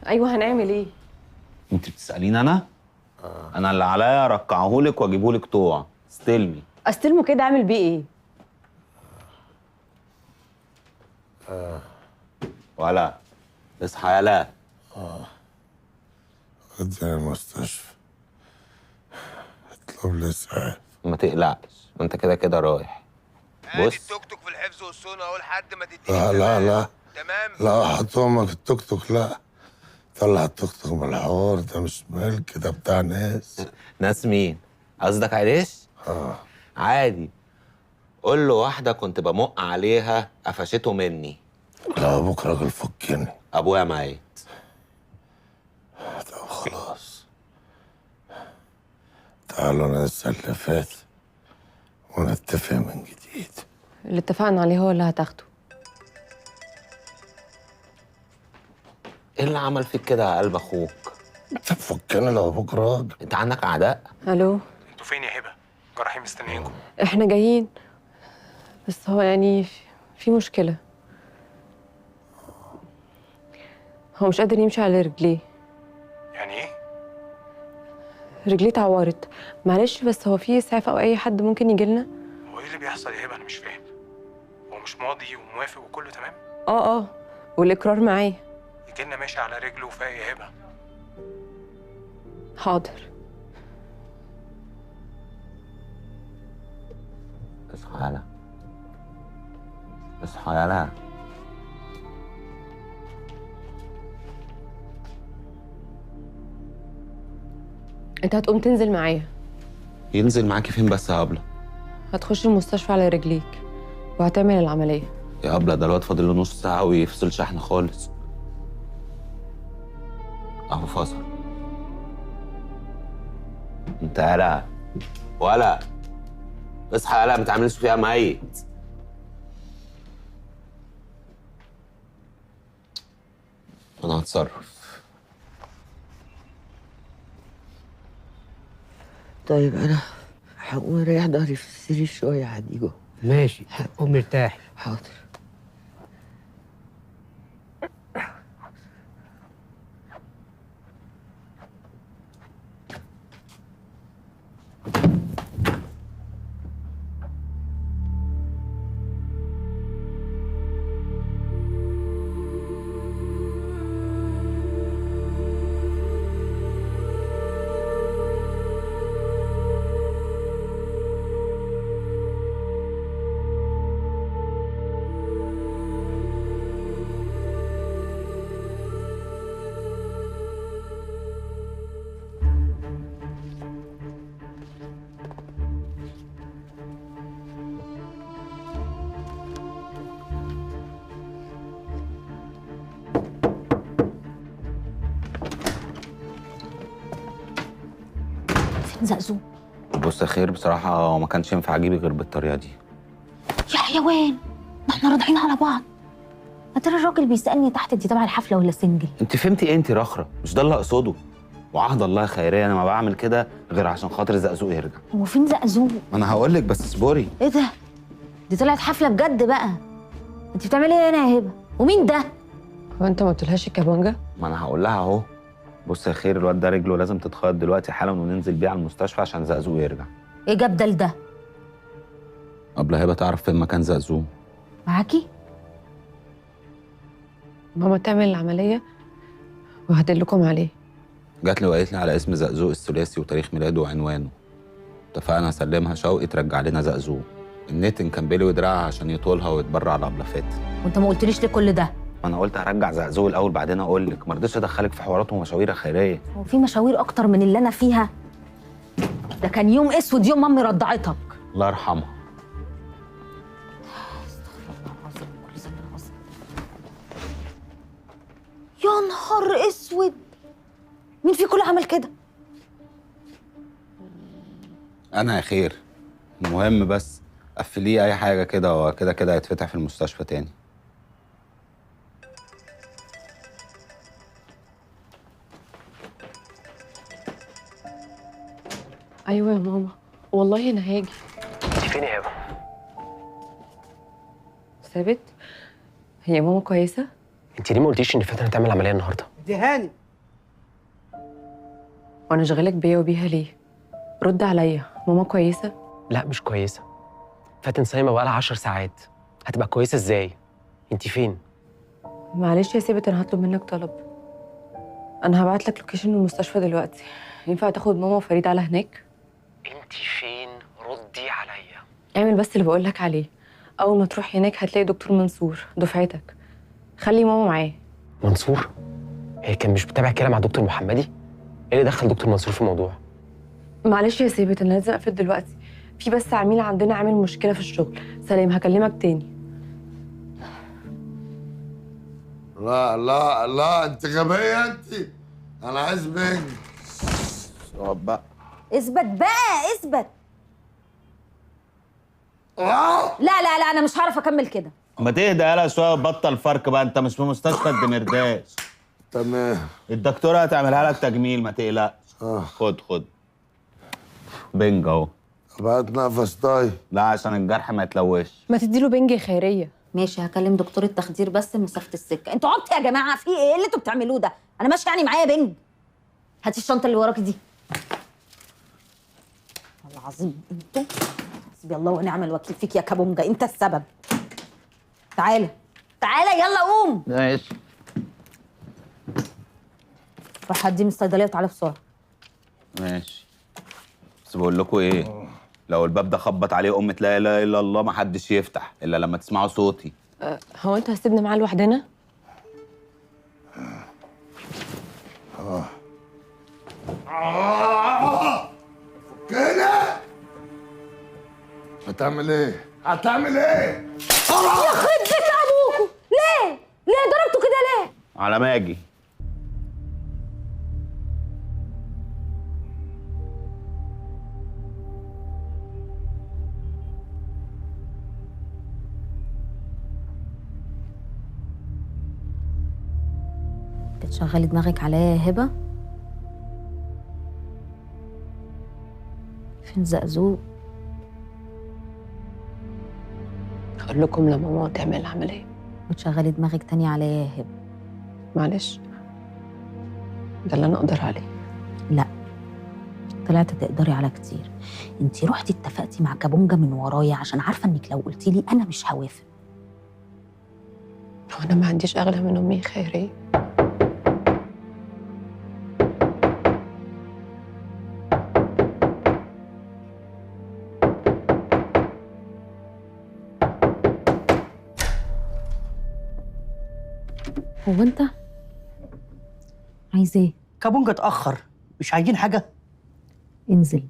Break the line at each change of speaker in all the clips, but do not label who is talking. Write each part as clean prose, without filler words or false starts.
ايوه هنعمل ايه؟
انت بتساليني انا؟ انا اللي عليا ارقعهولك واجيبهولك طوع. استلمي.
استلمه كده اعمل بيه ايه؟
ولا اصحى يالا.
وديني المستشفى، اطلب لي اسعاف.
ما تقلقش، ما انت كده كده رايح. بص
التوك توك في الحفظ والصون اهو لحد ما تديني.
لا لا لا
تمام.
لا، حط امك التوك توك. لا، طلع التوك توك من الحوار ده، مش ملك ده، بتاع ناس.
ناس مين؟ قصدك عريش؟ عادي، قول له واحدة كنت بمق عليها قفشته مني.
لا ابوك راجل فكني.
ابويا ميت.
طب خلاص، تعالوا ننسى اللي فات ونتفق من جديد.
اللي اتفقنا عليه هو اللي هتاخده.
ايه اللي عمل فيك كده يا قلب اخوك؟
طب فكني لو ابوك راجل.
انت عندك اعداء؟
الو،
انتوا فين يا هبه؟ جراحين مستنيينكم.
احنا جايين، بس هو يعني في مشكلة. هو مش قادر يمشي على رجليه.
يعني ايه؟
رجليه اتعورت. معلش، بس هو في اسعاف او اي حد ممكن يجي لنا؟
هو ايه اللي بيحصل يا هبه؟ انا مش فاهم. هو مش ماضي وموافق وكله تمام؟
اه والاقرار معاه.
يجي لنا ماشي على رجله وفايق يا هبه.
حاضر.
اصحى يالا، اصحى يالا.
انت هتقوم تنزل معايا.
ينزل معاكي فين بس يا ابله؟
هتخش المستشفى على رجليك وهتعمل العملية.
يا ابله ده الواد فاضل له نص ساعة ويفصل شحن خالص. اهو فصل. انت يالا ولا اصحى يالا، ما تعملش فيها ميت. انا هتصرف.
طيب انا هقوم اريح ظهري في السرير شوية هديجو.
ماشي، قوم ارتاحي.
حاضر.
زقزوق.
بص يا خير، بصراحة ما كانش ينفع اجيبك غير بالطريقة دي.
يا حيوان، ما احنا راضعين على بعض. يا ترى الراجل بيسألني تحت دي تبع الحفلة ولا single؟
انت فهمتي ايه؟ انت رخرة، مش ده اللي اقصده. وعهد الله خيرية، انا ما بعمل كده غير عشان خاطر زقزوق يرجع.
هو فين زقزوق؟
ما انا هقول لك، بس اصبري.
ايه ده؟ دي طلعت حفلة بجد بقى. انت بتعملي ايه هنا يا هبة؟ ومين ده؟
هو انت ما قلتلهاش الكابونجا؟
ما انا هقول لها اهو. بص يا خير، الواد ده رجله لازم تتخيط دلوقتي حالا، وننزل بيه على المستشفى عشان زقزوق يرجع.
ايه جاب ده لده؟
قبل هبه تعرف فين مكان زقزوق.
معاكي؟
ماما تعمل العملية وهدلكم عليه.
جات لي وقالت لي على اسم زقزوق الثلاثي وتاريخ ميلاده وعنوانه. اتفقنا اسلمها شوقي ترجع لنا زقزوق. النتن كان بيلي ودراعها عشان يطولها ويتبرع لأبلة فاتن.
وانت ما قلتليش ليه كل ده؟
ما انا قلت هرجع زقزوق الاول بعدين اقول لك، ما رضيتش ادخلك في حوارات ومشاوير خيرية.
هو في مشاوير اكتر من اللي انا فيها؟ ده كان يوم اسود يوم مامي رضعتك.
الله يرحمها.
استغفر الله العظيم، كل ذنب عظيم. يا نهار اسود، مين في كل عمل كده؟
انا يا خير. المهم بس قفليه اي حاجة كده، وكده كده هيتفتح في المستشفى تاني.
ايوه يا ماما، والله انا هاجي.
انت فين يا هبه؟
ثابت، هي ماما كويسة؟
انت ليه ما قلتيش ان فاتن هتعمل عملية النهارده؟
اديهاني.
وانا شغلك بيا وبيها ليه؟ رد عليا، ماما كويسة؟
لا مش كويسة. فاتن صايمه بقالها 10 ساعات، هتبقى كويسة ازاي؟ انت فين؟
معلش يا ثابت، انا هطلب منك طلب. انا هبعت لك location المستشفى دلوقتي، ينفع تاخد ماما وفريد على هناك؟
انت فين؟ ردي عليا.
اعمل بس اللي بقول لك عليه، اول ما تروح هناك هتلاقي دكتور منصور دفعتك، خلي ماما معاه.
منصور؟ هي كان مش بتابع كده مع دكتور محمدي؟ ايه اللي دخل دكتور منصور في الموضوع؟
معلش يا ثابت، انا لازم اقفل دلوقتي، في بس عميل عندنا عامل مشكلة في الشغل. سلام، هكلمك تاني.
لا لا لا، انت غبية انت. انا عايز بنج.
اقعد بقى.
اثبت بقى، اثبت. لا لا لا، انا مش هعرف اكمل كده.
ما تهدى يالا شوية وبطل فرق بقى، انت مش في مستشفى الدمرداش.
تمام.
الدكتورة هتعملها لك تجميل، ما تقلقش. خد خد بنج اهو.
طب هات نفس. طيب
لا، عشان الجرح ما يتلوش.
ما تديله بنج خيرية.
ماشي، هكلم دكتور التخدير بس مسافة السكة. انتوا عبط يا جماعة، في ايه اللي انتوا بتعملوه ده؟ انا ماشية يعني معايا بنج. هاتي الشنطة اللي وراكي دي. والله العظيم انتوا، حسبي الله ونعم الوكيل فيك يا كابونجا، انت السبب. تعالى تعالى يلا قوم.
ماشي.
روح هدي من الصيدلية وتعالى بسرعة.
ماشي. بس بقول لكم ايه، لو الباب ده خبط عليه امة لا اله الا الله ما حدش يفتح الا لما تسمعوا صوتي.
هو انت هتسيبنا معاه لوحدنا؟
كده هتعمل ايه؟ هتعمل ايه؟
يخرب بيت ابوكوا، ليه؟ ليه ضربته كده ليه؟
على ما اجي.
بتشغلي دماغك عليا يا هبه؟ فين زقزوق؟
هقول لكم لما ماما تعمل العملية.
بتشغلي دماغك تاني عليا يا هبه؟
معلش، ده اللي انا اقدر عليه.
لا، طلعت تقدري على كتير. انتي رحتي اتفقتي مع كابونجا من ورايا عشان عارفه انك لو قلتي لي انا مش هوافق.
هو انا ما عنديش اغلى من امي خيرية؟
هو انت عايز ايه؟
كابونجا اتأخر، مش عايزين حاجة؟
انزل.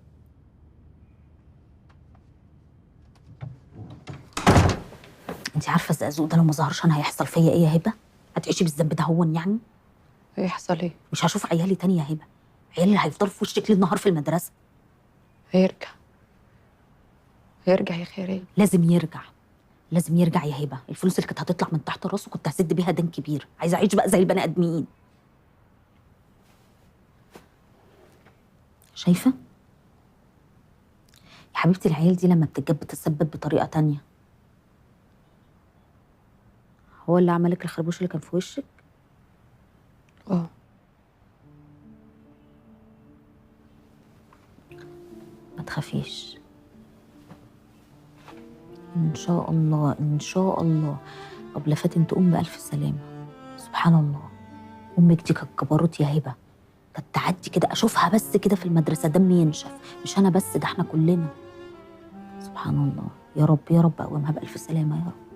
انت عارفة الزقازوق ده لو ما ظهرش انا هيحصل فيا ايه يا هبة؟ هتعيشي بالذنب ده هون يعني؟
هيحصل ايه؟
مش هشوف عيالي تاني يا هبة، عيالي اللي هيفضلوا في وشك ليل نهار في المدرسة.
هيرجع، هيرجع يا خيرية.
لازم يرجع، لازم يرجع يا هبه. الفلوس اللي كانت هتطلع من تحت راسه كنت هسد بيها دين كبير. عايزه اعيش بقى زي البني ادمين. شايفه يا حبيبتي، العيال دي لما بتتجاب بتتسبب بطريقة تانية. هو اللي عملك الخربوش اللي كان في وشك؟
اه.
ما تخافيش، إن شاء الله إن شاء الله أبلة فاتن تقوم بألف سلامة. سبحان الله، أمك دي كانت جبروت يا هبة، كانت تعدي كده أشوفها بس كده في المدرسة دمي ينشف. مش أنا بس، ده إحنا كلنا. سبحان الله، يا رب يا رب أقومها بألف سلامة يا رب.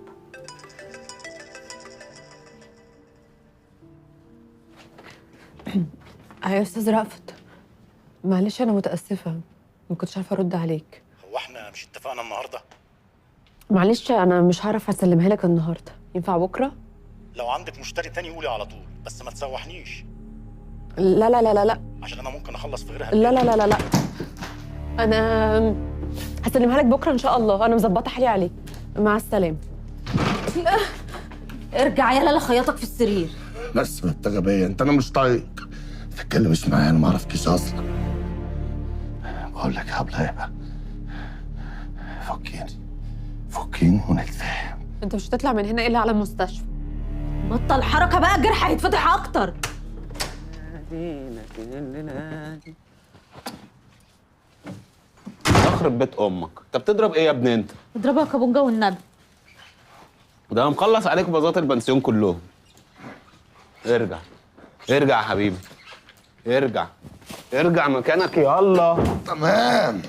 يا أستاذ رأفت، معلش أنا متأسفة، ما كنتش عارفة أرد عليك.
هو إحنا مش اتفقنا النهاردة؟
معلش انا مش هعرف اسلمها لك النهارده، ينفع بكره؟
لو عندك مشتري تاني قولي على طول، بس ما تسوحنيش.
لا لا لا لا لا،
عشان انا ممكن اخلص في غيرها.
لا لا لا لا لا، انا هسلمها لك بكره ان شاء الله، انا مظبطه حالي عليك. مع السلامة.
لا ارجع يلا لخياطك في السرير.
بس انت غبية انت، انا مش طايق تتكلمش معايا، انا ما اعرفكيش اصلا. بقول لك يا هبلة هبه، فكيني فكيني ونتفاهم.
انت مش هتطلع من هنا الا على المستشفى.
بطل حركة بقى، الجرح هيتفتح اكتر.
اخرب بيت امك، انت بتضرب ايه يا ابني انت؟
اضربها كابونجا والنبي.
ده انا مخلص عليك بازات البنسيون كلهم. ارجع ارجع يا حبيبي، ارجع ارجع مكانك يلا.
تمام.